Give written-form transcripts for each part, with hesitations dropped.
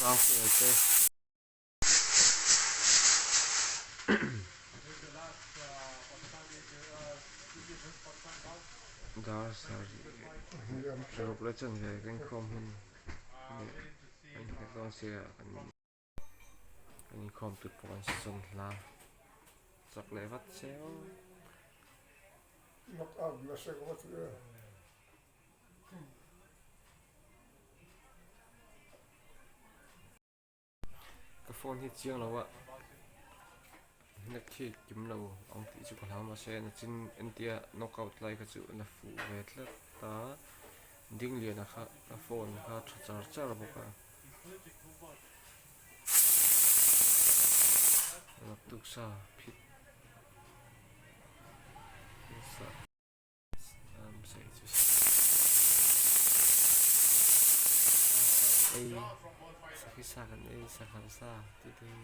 Sangpuia te. Dar sarih ruk leh chanve kan inkhawm hun leh kan inhnek dawn sia kan inkhawm tur pawh kan sawn hla chak leh vat se aw. Ka phone hi chiang lo a hnek khi kim lo ang tih chu ka hlau mahse nachin entia knockout lai kha chu la fuh ve tlat a Dingliana kha a phone kha tha char char bawk a naktuk sa phit sa. Ei sakhi sa kan ei sanghal sa tih te hi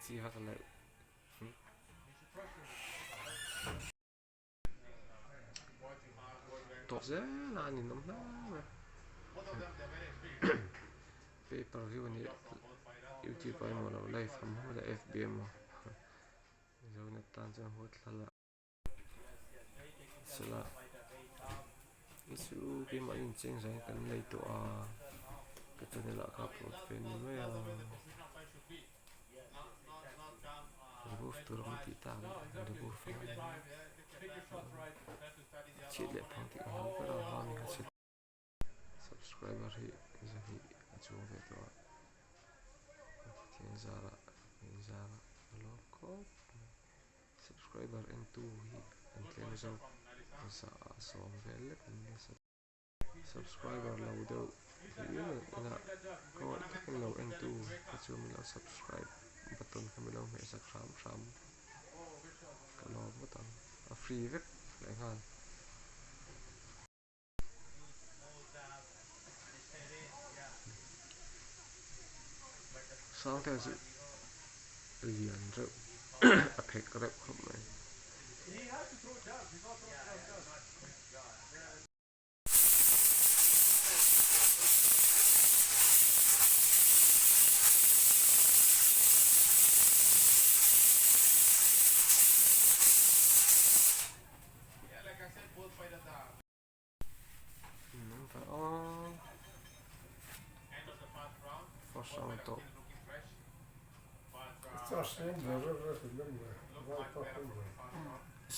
chi vak loh tawp zel a an inawm hle mai pay per view a nia youtube ah emaw lo live ham ham a fb emaw zonet tan chuan huat thlalak. Sela hi chu keimah in cheng zain kan lei tawh a ka channel ah kha upload ve ni mai a remove tur ang tih tak leh remove ang chhiat leh phang tih ka hlau ber a hma mi kha chhiat subscriber hi zahnih a chuang ve tawh a Pathian zarah inzarah ka lawm khawp mai. Subscriber entu hi an tlem zawk za ah sawm vel lek an ni a subscriber lo deuh hlir en a ka ngaih takin lo entu kha chu min lo subscribe button kha min lo hmeh sak hram hram ka lawm ngawt ang a free vek leh nghal. Sangtea chu lian reuh a phek reuh khawp mai.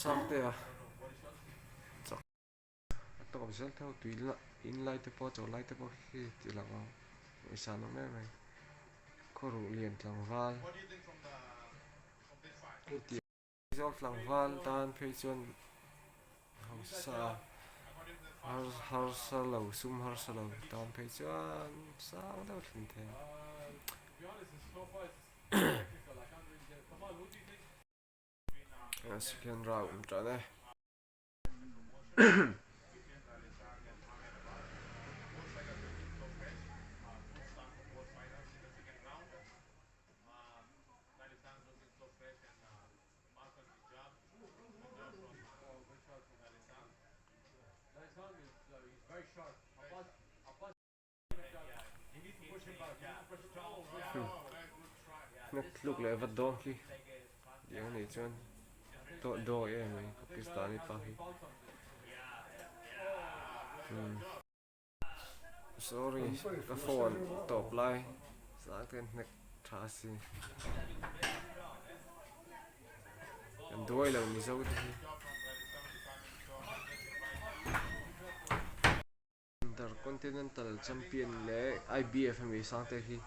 Sangtea chak a tawp zel theuh tui in lai te pawh chaw lai te pawh khi tih loh ang pawisa an awm em em khawruh lian tlangval. Mizo tlangval tan phei chuan hausa harsa lo sum harsa lo tan phei chuan sang deuh thleng thei a. Second round tan e. Hnek tluk leh vat dawn khi tiang anih chuan tawh dawi em mai Pakistani pa hi. Sorry ka phone tawp lai zang te hnek tha a si kan duai lo mizo te hi Intercontinental champion leh IBF ami sang te hi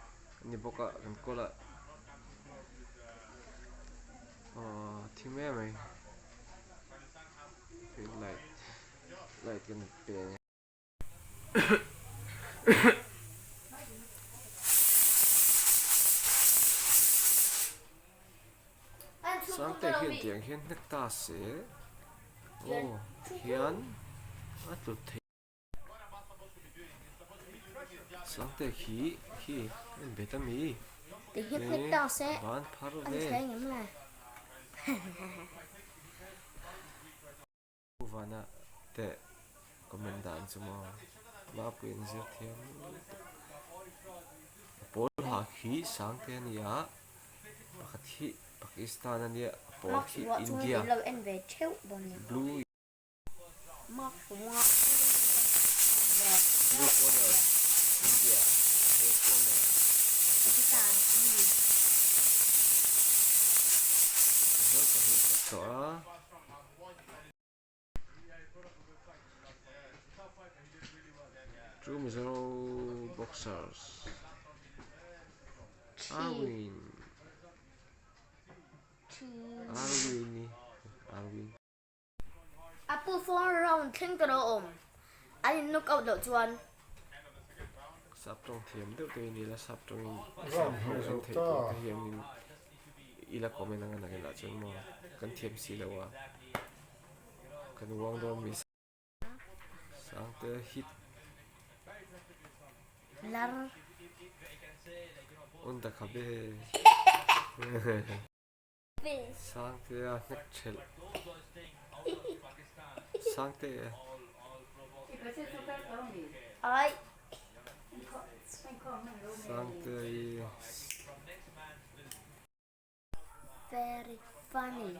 ani bawk a kan kawl ah aw thi mai mai light light kan pe a ni. Sangte hian tiang hian hnek ta se aw hian a tlut thei Sangte khi khi a in bet ami ban phar ve. Pu Vana te comment dan chu maw Mapui an zir thiam lutuk a pawl ha Hi Sangte a ni a, pakhat hi Pakistan a nia, a pawl hi India. Blue. Blue corner India, red corner Pakistan. Tawh a. True Mizo Boxers Arwin Arwin Arwin A pu four round thleng tawh lo awm an in knock out loh chuan. Sap tawng thiam deuh te in ila sap tawngin sap ho en theih tur te hianin ila comment anga nakinah chuan maw kan thiam si lo a kan uang dawn mi Sangte hit Lar On the khabe Sangtea hnek thelh Sangte Ai Sangtea hi Very funny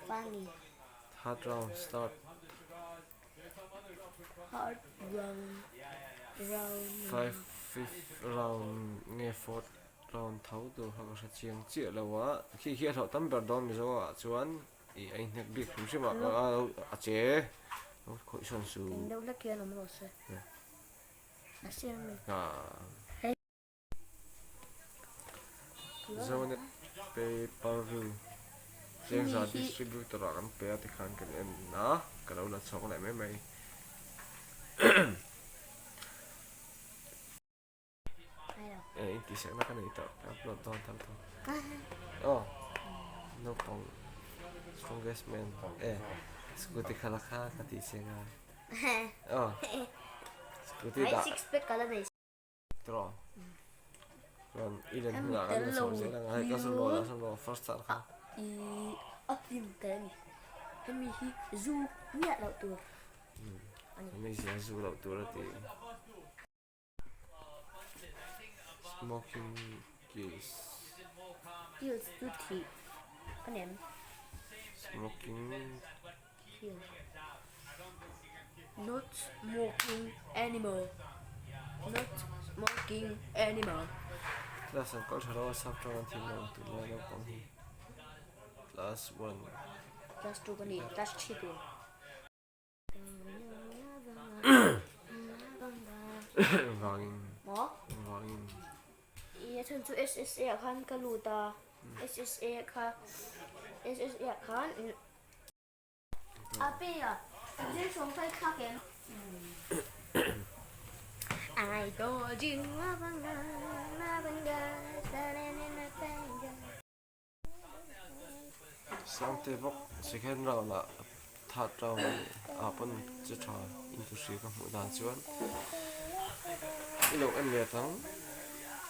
funny. Third round start. Third round round. Five fifth round nge fourth round tho tur kha ka hre chiang chiah lo a khi khi a hlauh tam ber dawn Mizo ah chuan ih a inhnek bik hrim hrim a a che khawih sawn su. Eng deuh hlek hian awm rawh se. A siam mi. Zonet pay per view Chengza distributor ah kan pe a tikhan kan en a ka lo la chhawk leh mai mai. E intihsiakna ka nei tawh ka upload dawn tho tho. Aw naupang strongest man e scooty kha la kha ka tih chiang a. Aw scooty dah. Tiraw? Chuan i len hunah kan la chho zel ang a, hei ka sawn rawh la sawn rawh first ah kha. I a hlim tel a ni. Hemi hi zu miah loh tur a ni. Hemi zia zu loh tur a ti. Smoking kills. Kills chu thih a nem. Smoking. Kills. Not smoking anymore. Not smoking anymore. Class an kal tha lo a sap tang an thim lo tunlai naupang hi class one. Class 2 ka ni class 3 tur. Vangin. Maw? Vangin. I a chhan chu SSA ah khan ka lut a. SSA kha SSA ah khan Sangte bawk second round ah third round ah pawn che tha in ka hria ka hmuh dan chuan i lo en let ang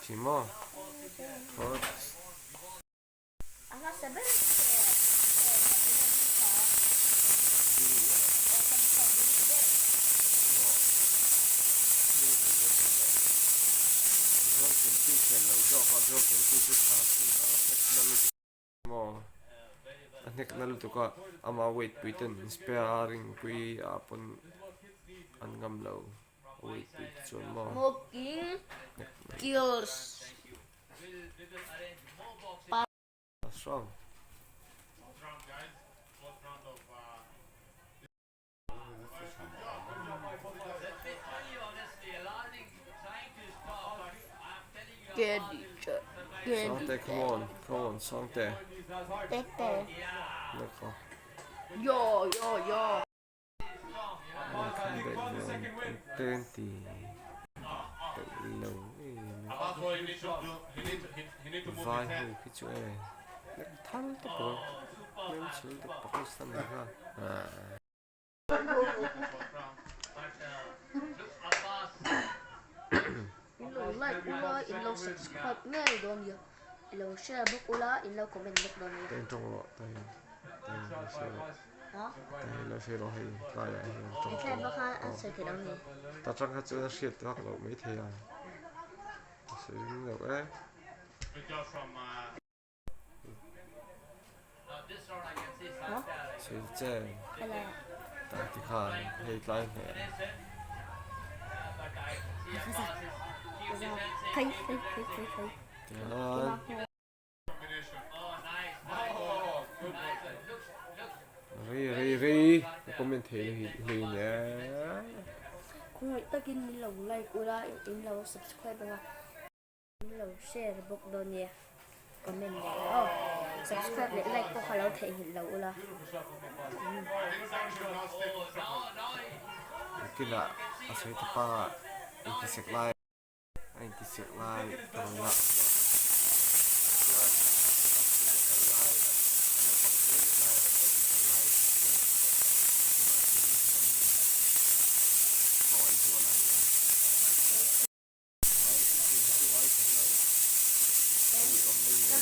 thi maw third A hmasa ber che A hnek na lutuk a, ama weight pui ten sparring pui ah pawn an ngam lo a weight pui te chuan maw. Smoking kills. Strong. Sangte, come on, come on, Sangte. Tete. Nako. Yo, yo, yo. An come back ve an an 20 peih lo em vai ho khi chu e nek thal tawp lo hmelchhe lutuk Pakistan ni kha ah. In lo like ula in lo subscribe ngei dawn nia i lo share bawk ula in lo comment bawk dawn nia. Teng tawng rawh teng teng lo share rawh teng lo share rawh hei tlaiah hian tawng He tlai bawk khan an sawi theih lo ni. Ta tang kha chuan a hriat vak loh maithei a, a sawi ring loh e. Sawi che tah ti khan hei tlai hmel. Tihian Rei rei rei ka comment thei lo hi hlei nia. Khawngaih takin min lo like ula in lo subscribe anga min lo share bawk dawn nia comment leh aw subscribe leh like pawh kha lo theihnghilh lo ula. Kinah a sawi ta pa intisek lai. A intisek lai ka rawn la chuan a chhungkaw khalh lai naupang te leh lai a khalh lai chuan tunah hian ka rawn ring hmangaih zual a ni a. Ngai chu thil chu ngai kher lo a uih awm mai mai.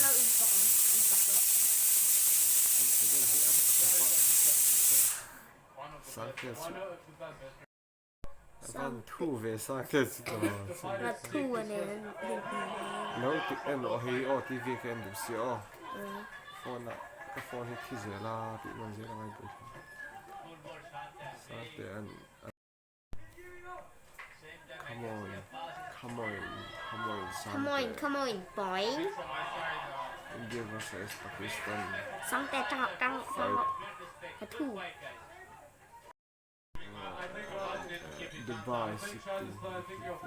An channel hi a tha pah Sangte chu. Van thu ve sa ke chu ta A thu a nen an hlim Lo ti en aw hei aw TV ka en duh si aw phone ah ka phone hi thi zel a tih nawn zel a ngai bawk sa te an come on come on come on Come on come on boing India versus Pakistan Sangte tang tang tang a thu Dubai city nuam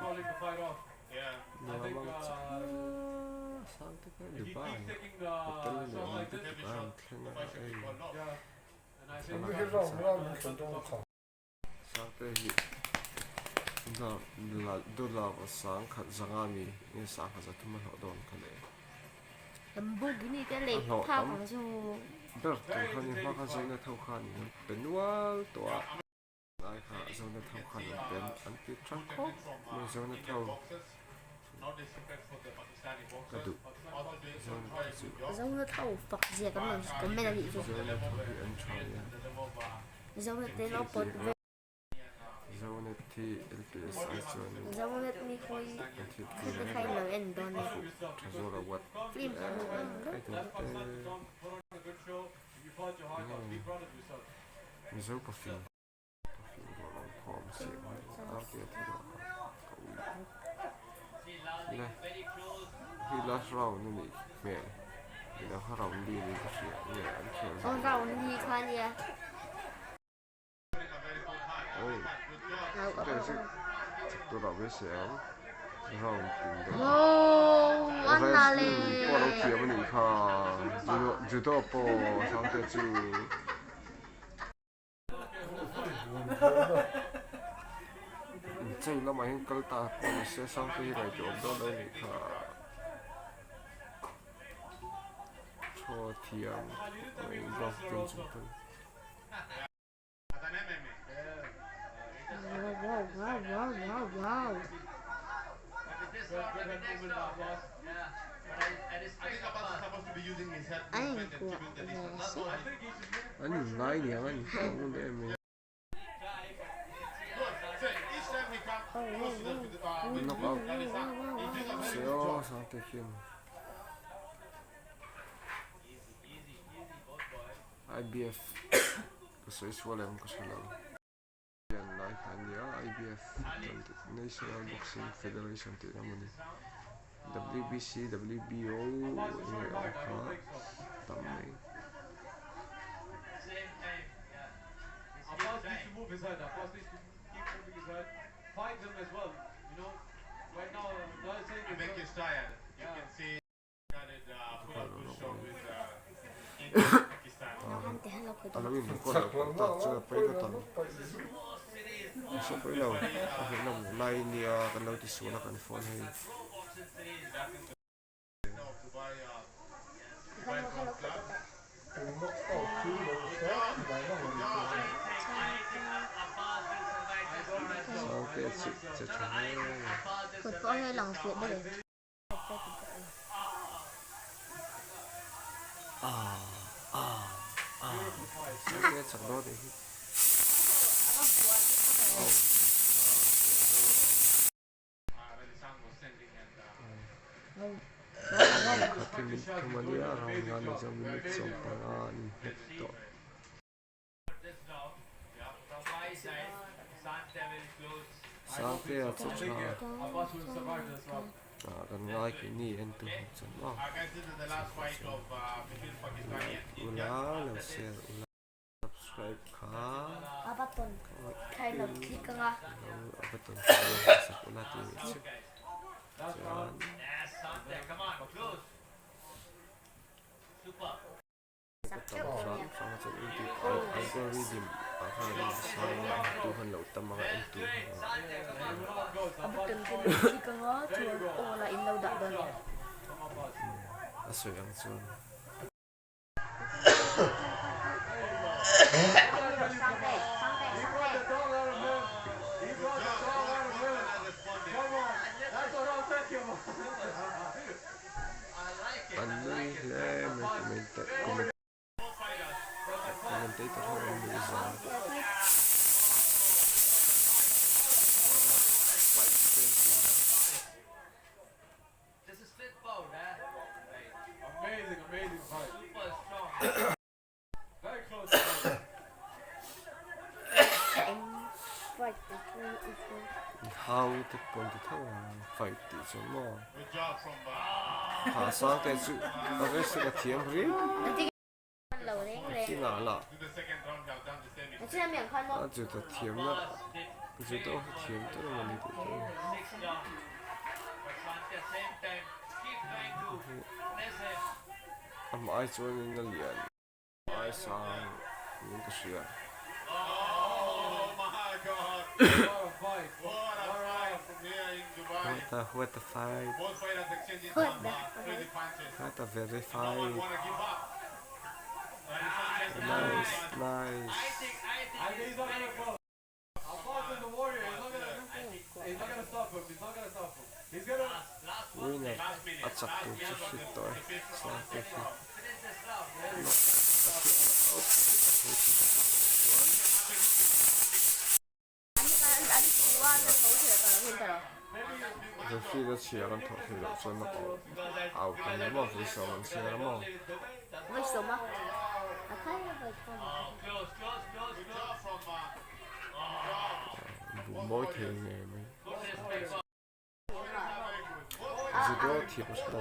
ang chu sang te kha Dubai hotel a ni awm te tluk a an thleng a hei sang te hi dollar sangkhat zanga mi nge sangkhat zathum a hlawh dawn kha le. Lamborghini te lei phak ang chu. Ber tur khan i hma khan Zona tho khan in an pe nual tawh a. Lai kha Zona tho khan an pe an ti tang khawp mai Zona tho ka duh Zona tho chu. Zona tho fak zia kan rawn comment a nih chu. Zona tho hi an tha nia. Zona te lo pawt ve. Zonet hi LPS ai chuan Zonet mi khawi an thil thil te kha in lo en dawn a e. fuh tha zawk a what Film ai tur te Mizo pafing pafing rual awm khawm siam hi RK thil ah ka ui le hi last round a nih hmel midang kha round li niin ka hria nge an khel Aw round li kha nia. Wrestling pawh lo thiam a nih kha judo pawh Sangte chu inchei lamah hian kal ta pawh ni se Sangte hi ngaihtuah awm dawn lo a nih kha thaw thiam glove ken chung pawn. An inngai niang a ni tawh ngun em mai. Knock out se aw Sangte khian. IBF ka sawi sual em ka hre lo. Hian lai kha a nia IBF National Boxing Federation tih lam a ni. WBC, WBO enge awm kha tam mai. A lo inrecord loh pawh tak chuan a pawi vek ang a hre pawi lo a hmuhnawm lai nia kan lo tisual a kan phone hei. Sangte chu che tha hle. khi minute thum a nia round nga ni chuan minute 15 an inhnek tawh. Sangtea chu tha ah kan ngai khi ni en tu ho chuan maw like ula lo share ula subscribe kha a button kha in lo click anga a button kha lo hmeh sak ula tih ni chu chuan. Ka tam hrang hrang a chuan inti algorithm ah khan a sang a entu khan lo tam anga entu khan A button te lo click anga chuan all ah in lo dah dawn nia. A sawi ang chuan. An nui hle mai comment commentator ho an nuih zan Hau te pawn ti tho ang fight tih chu maw ha Sangte chu a wrestling a thiam riau chinah lah a judo thiam na judo hi thiam tur a ni tih chu. Amah ai chuanin a lian ai sang niin ka hria. What a what a fight What a very fight Nice nice. Winner a chak tur chu hrit tawh e Sangte hi a thiam loh a tho thin a chuan Referee a chhiar an thawh theih loh chuan a ko out a ni maw vawi sawm an chhiar a maw. Buh mawi thei ngei mai. Judo thiam hre lo.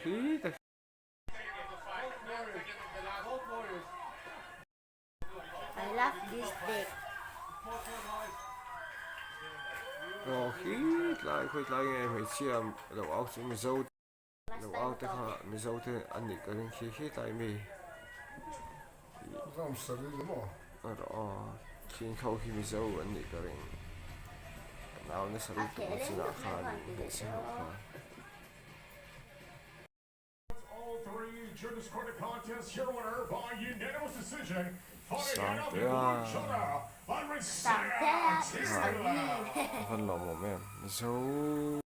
Hi tak. I love this deck. Aw hi tlai khawi tlai nge hmeichhia lo au chu mizo lo au te kha mizo te an nih ka ring khi khi tlai mi aw khing ho hi mizo an nih ka ring nau nasa lutuk a chinah khan hmeichhe ho khan. Sangtea Sangtea a van lawmawm em Mizo.